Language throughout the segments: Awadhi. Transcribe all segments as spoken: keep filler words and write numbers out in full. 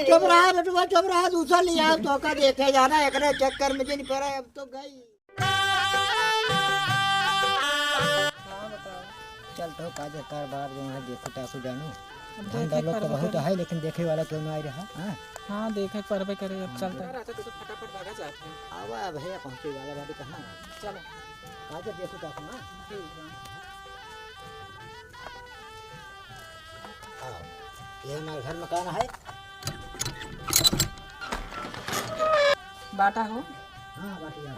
चुप रहा बेटवा, चुप रहा, दूसरा ले आओ, तोका देखे जाना, एकरे चक्कर में जिन पड़े, अब तो गई। हाँ, बताओ। चल तो काज कारबार जो है, देखो टाकू जानो। अब धंधा देखे लोग तो करबे बहुत करे। है, लेकिन देखे वाला क्यों ना आ रहा? हाँ? हाँ, देखे परबे करे, अब चलता है। रहता तो, तो फटाफट भागा जात है। आवा भैया, पहुँचे वाला बाड़ी कहाँ? चलो। काज देखो टाकू ना। ठीक है। हाँ, ये हमारे घर मकान है। बाटा हो? हाँ, बाटिया।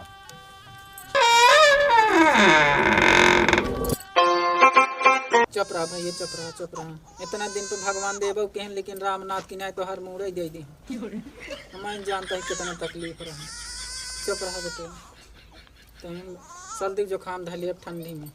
चुप रहा भैया, चुप रहा, चुप रहा। इतना दिन पे भगवान देबो केहन, लेकिन रामनाथ की नाई तोहार मूड़े दे दी। मैं जानता है कितना तकलीफ रहा। चुप रहा बेटे। तहन सर्दी जुकाम धली अब ठंडी में।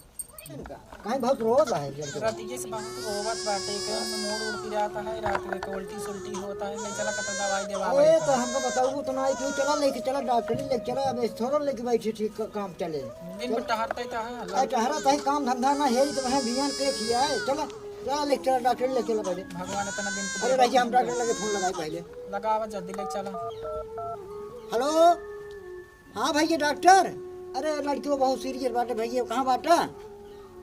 काहे बहुत रोवत बा है जल्दी? रतिये से बहुत रोवत बाटे, कहीं में मूड़ उड़ पिरात है, रात में के उल्टी सुल्टी होत है, ले चला कतौ दवाई देवा अरे, तो हमको बताऊ तो ना, तू चला लेके चला, डॉक्टर लेके चला, अब थोड़ा लेके बैठे ठीक क-, काम चले। दिन में टहरते तो है, अरे, टहरा तही काम धंधा ना है, तो वहाँ बियान के किया है, चला, चला लेके चला, डॉक्टर लेके चला पहले। भगवान इतना दिन अरे, रहिए, हम डॉक्टर लगे फोन लगाए पहले। लगावा जल्दी लेके चला। हेलो। हाँ भैया डॉक्टर, अरे लड़कियों बहुत सीरियस बाटे भैया, कहाँ बाटा?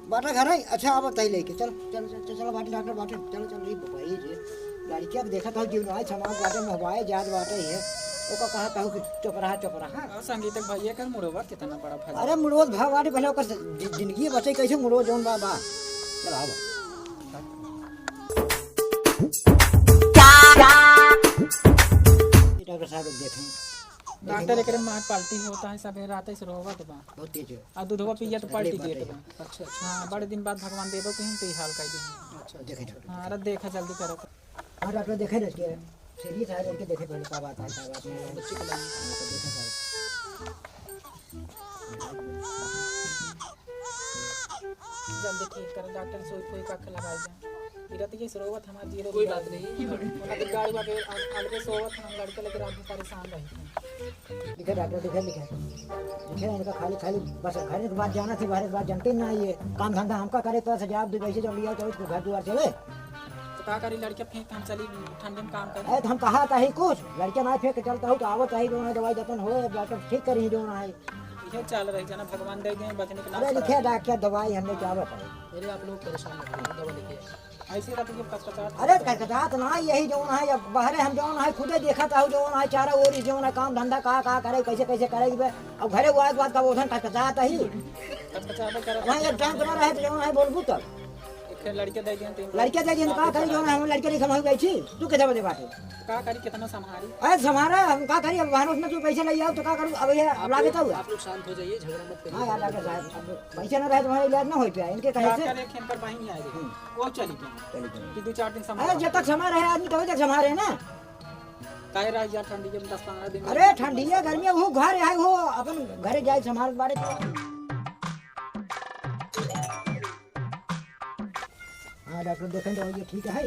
बाटा घर है? अच्छा, आवत है लेके, चल चल चल चल, चल बाटे डॉक्टर बाटे, चल चल रे बाबा, ये रे लड़किया के देखत हो जीवन आज समाज बाटे में हवाए जात बाटे है, ओका कहा कहू कि चुप रहा, चुप रहा। और संगीतक भैया कर मुड़वा कितना बड़ा भजन। अरे मुड़वा भाव बाटे, पहले ओकर जि-, जिंदगी बचे कैसे मुड़वा जौन बा, बा। चल आओ। डॉक्टर साहब देखें। डॉक्टर एकरे मार पाल्टी होता है, सबे रात से रोवत बा। बहुत तेज है। आ दूधवा पिया तो तकलीफ पाल्टी बात देत है। बा। अच्छा, अच्छा, हाँ, अच्छा। बड़े दिन बाद भगवान देबो के हम तो ई हाल कर दी। अच्छा, अच्छा। देखे डॉक्टर। हाँ, अरे देखा जल्दी करो। हाँ, डॉक्टर देखे ना इसके। सीरियस है, लड़के देखे पहले का बात है, का बात नहीं है। बच्चे को लाइए। हाँ, तो देखे सर। जल्दी ठीक करो, डॉक्टर सुई फुई का लगा दे। ई रतिये से रोवत हमार जीरो कोई बात नहीं। उनका तो गाड़ी बाटे, अल-, अलगे सोवत हम लड़के लेके रात में परेशान रही थे। लिखे डॉक्टर, लिखे, लिखे। लिखे इनका खाली, खाली बस घर के बात जाना थी, बाहर के बात जानते ना ये। काम धंधा हमका करे तो सजाब दे, वैसे जब लिया तो उसको घर द्वार चले। तो का करी लड़के फेंक हम चली ठंडे में काम करी। अरे तो हम कहा था ही कुछ, लड़के ना फेंक के चलता हूँ तो आवत ही जो है दवाई जतन हो, डॉक्टर ठीक करी जो ना है। इहे चाल रही जना, भगवान दे दें, बचने के नाम अरे पर लिखे आए। डॉक्टर दवाई हमने क्या बताई। अरे आप लोग परेशान मत होइए, दवा लिखे। ऐसे रहते कि कचकचाहट अरे होता है। कचकचाहट ना, यही जौन है, अब बाहरे हम जौन है, खुदे देखत हूँ जौन है, चारों ओर ही जौन है, काम धंधा का, का करे, कैसे, कैसे करे बे। अब घरे वो आए के बाद का ओधन कचकचाहट ही। कचकचाहट करत वहाँ एक टाइम पर रहे तो जौन है, बोलबू तब। एक लड़के दे दिए, तीन लड़के दे दिए, तो का करी, जौन है, हम लड़के नहीं कमाई बैठी, तू कैसे बदे बाटे? का करी, कितना संभारी? अरे संभारा, हम का करी, अब वहाँ उसमें तू पैसे ले आओ, तो का करूँ, अब ये आप लागे लोग, तो हुआ। आप लोग शांत हो जाइए, झगड़ा मत करिए। हाँ यार, डॉक्टर साहब, अब पैसे ना रहे तो हमारा इलाज ना हो पाए, इनके कहे से। डॉक्टर एक खेम पर वहीं नहीं आए थे। हम्म। वो चली गई। चली गई। कि दो चार दिन संभाल अरे, जब तक संभाल रहे आदमी, तभी तक संभाल रहे ना। काहे रह गया ठंडी के दस पन्द्रह दिन? अरे, ठंडी है, गर्मी है, वो घर है, वो अपन घरे जाए, संभाल बारे तो। हाँ, डॉक्टर, देखें तो ये ठीक है।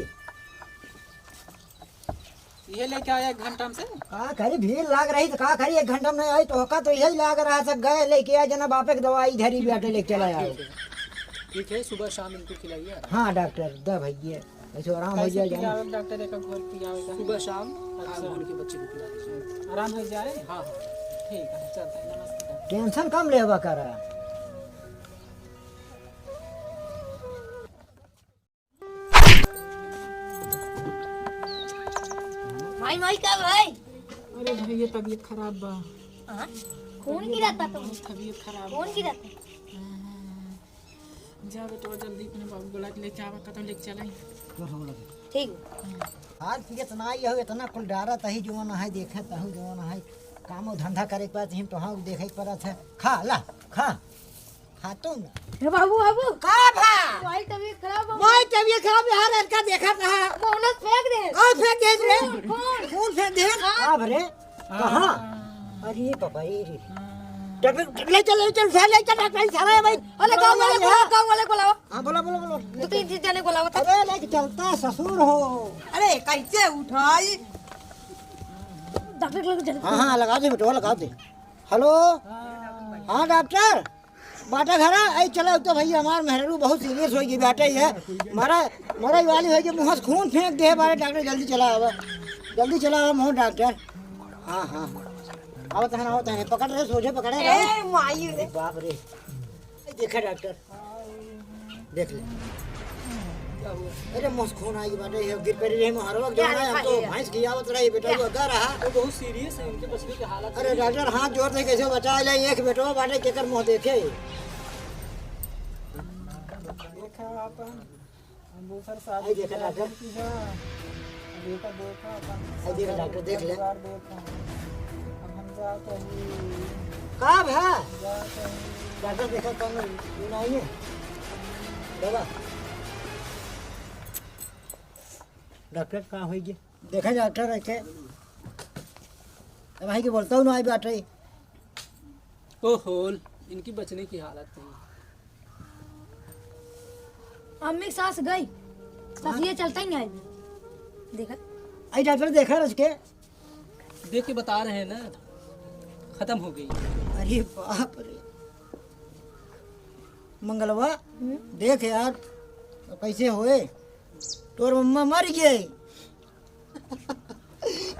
ये लेके आया एक घंटा में से। का करी, भीड़ लाग रही तो का करी, एक घंटा में नहीं आई तो ओका तो यही लाग रहा था, गए लेके आए जना बापे के दवाई धरी बैठे लेके चला आए। ठीक है, सुबह शाम इनको खिलाइए। हाँ डॉक्टर, दे भैया, ऐसे आराम हो कैसे जाए जाना। पियावे डॉक्टर, एक घोल पियावे का? सुबह शाम अच्छा। आप उनके बच्चे को पिला दीजिए। आराम हो जाए? हाँ, हाँ। ठीक है, चलते हैं, नमस्ते। टेंशन कम लेवा करा। माई, माई, का भाई? अरे भैया, तबीयत खराब बा। हाँ? खून गिरा था तो? तबीयत खराब खून बा। गिरा था? हाँ, हाँ, हाँ। जा बेटवा, जल्दी अपने बाबू बुला के लेके आवा, कतौ लेके चलाई। ठीक। आज पियत ना आई हो, इतना कुल डारत ही जौन है, देखत हूँ जौन है, काम और धंधा करे के पड़त है, तो हाँ देखे के पड़त है। खा ला, खा। खातू ना। हे बाबू, बाबू। का भा? भाई तबीयत खराब हो। भाई तबीयत खराब है यार, इनका देखा था। बोनस फेंक दे। कौन फेंक दे रे? कौन? कौन फेंक दे? हाँ। का भरे? हाँ। कहाँ? अरे बाबा, ये रे। हाँ। डॉक्टर, ले चल, ले चल, उठा, ले चल, डॉक्टर, सारा है भाई। अरे गाँव वाले बुलाओ, गाँव वाले बुलाओ। हाँ, बोला, बोला, बोला। दो तीन चीज जाने बुलाओ तो। अरे, लेके चलता ससुर हो। अरे, कैसे उठाई? डॉक्टर को जल्दी हाँ, हाँ, लगा दे बेटवा, लगा दे। हेलो। हाँ। हाँ, डॉक्टर। बाटा घरा, आई चला तो भैया, हमार मेहरारू बहुत serious होइ गई बाटे ये। मरा, मरई वाली होइ गई, मुँह से खून फेंक दे बाटे। डॉक्टर जल्दी चला आवा, जल्दी चला आवा मोहन डॉक्टर। हाँ, हाँ, हाँ। आवत है, आवत है, पकड़ रे, सोझे पकड़े रहो। ए, माई रे। बाप रे, देखा डॉक्टर, देख ले। अरे मुँह से खून आई बाटे, ये गिर पड़ी रही मोहरवा के जौन है, हम तो भैंस खियावत रही, बेटा वो अग्गा रहा। तो बहुत serious है, इनके बचने की हालत अरे नहीं है। डॉक्टर, हाथ जोड़ दे, कैसे बचा ले, एक बेटवा बाटे, केकर मुँह देखे। देखा अपन, हम दूसर शादी आई देखा किया डॉक्टर। की है। देखा, देखा अपन आई देखा डॉक्टर, देख ले। परिवार देखा। अब हम जाते ही का भा? जाते ही डॉक्टर देखा, कौन नहीं है? बाबा। डॉक्टर का होई गे? देखा डॉक्टर, ऐसे अब भाई के बोलता हूँ ना, आई बाटे। ओहो, इनकी बचने की हालत नहीं। अम्मी के सास गई, सास हाँ। ये चलता ही नहीं आई। देखा? आई डॉक्टर देखा रच के। देख के बता रहे हैं ना, खत्म हो गई। अरे बाप रे। मंगलवा, हम्म? देख यार, कैसे होए? तोर मम्मा मर गई।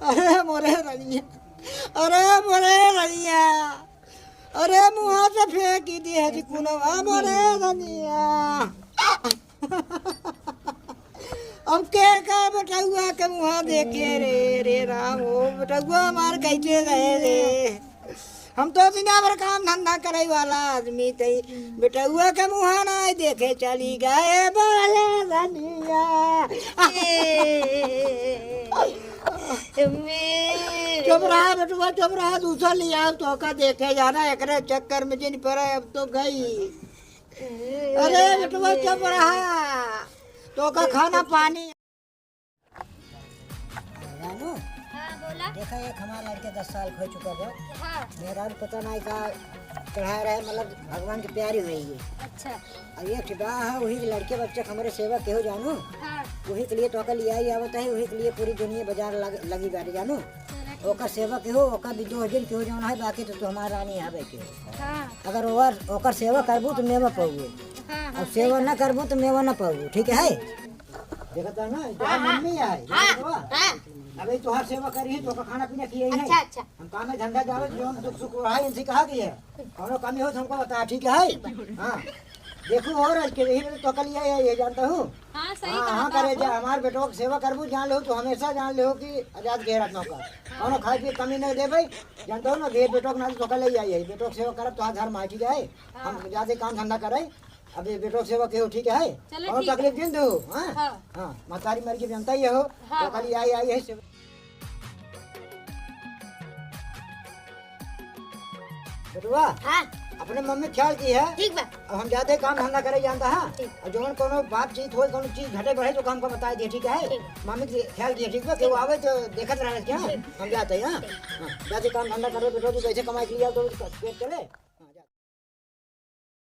अरे मोरे रनिया, अरे मोरे रनिया, अरे मुँहा से फेंक ही दिए जी कुनवा मोरे रनिया। अब के का बेटउआ के मुँहा देखे रे, रे राम हो, बेटउआ हमार कैसे रहे रे। हम तो बिना बर काम धंधा करे वाला आदमी तई, बेटउआ के मुँहा ना देखे चली गए बोले धनिया। चुप रहा बेटुआ, चुप रहा, दूसरा लिया, तोका देखे जाना, एकरे चक्कर में जिन पड़े, अब तो गई। अरे बेटुआ, चुप रहा, तोका खाना पानी। जानू? हाँ, बोला। देखा, एक हमार लड़के दस साल के हो चुका बा। हाँ। मेहरारू पता नहीं का चढ़ाए रहे, मतलब, भगवान के प्यारी हुई है। अच्छा। अब एक ठे बा है, वही के लड़के बच्चे के हमरे सेवा केहू जानू। हाँ। वही के लिए तो ओकर लियाई आवत है, वही के लिए पूरी दुनिया बाजार लग-, लगी बाटे जानू। चला ठीक। ओकर सेवा केहू, ओकर भी दो दिन केहू जौन है, बाकी तो तू हमार रानी है बेटी। हाँ। अगर ओकर, ओकर सेवा करबू तो मेवा पाबू। हाँ, हाँ, अब सेवा सही ना करबू तो मेवा ना पाबू, ठीक है? देखत है ना, तोहार हाँ, हाँ। मम्मी है, हाँ, देखत बा? हाँ। अबे तोहार सेवा करी है, तोका खाना पीना खियाई है। अच्छा, अच्छा। हम काम में धंधा जावे, जो हम दुख सुख रहा है, इनसे कहा कि है। कौनो कमी हो तो हमको बता, ठीक है? ठीक बा। हाँ। देखो और आज के यही तो तोका लिया है, ये जानता हूँ। हाँ, सही हाँ, कहा हाँ, था करे आपको। जा, हमार बेटवा के सेवा करबू, जान लो, तू हमेशा जान लो कि आजाद घेरा नौकर। हाँ। कौनो खाए पिए कमी नहीं दे भाई, जानता हूँ ना, ये बेटवा के नाते तोका ले आई है, बेटवा के सेवा करब, तोहार घर माटी जाए। हाँ। हम जाते काम धंधा करे, अब ये बेटो सेवा के हो, ठीक है? चलो, और ठीक है। तकलीफ दिन दो, हाँ? हाँ। हाँ, महतारी मर के जनता ये हो, हाँ, तो खाली हाँ। आई, आई है सेवा। बेटुआ, हाँ। अपने मम्मी ख्याल की है? ठीक बा। अब हम जाते काम धंधा करे जानता है? ठीक। और जौन कोनो बातचीत हो, कोनो चीज घटे बढ़े तो हमको बताई दे, ठीक है? ठीक। मम्मी के ख्याल की है, ठीक बा? केहू आवे तो देखत रहे क्या? ठीक। हम जाते हैं, हाँ? ठीक। हाँ, जाते काम धंधा करे, बेटो, तू कैसे कमाई के लिए आओ तो पेट चले?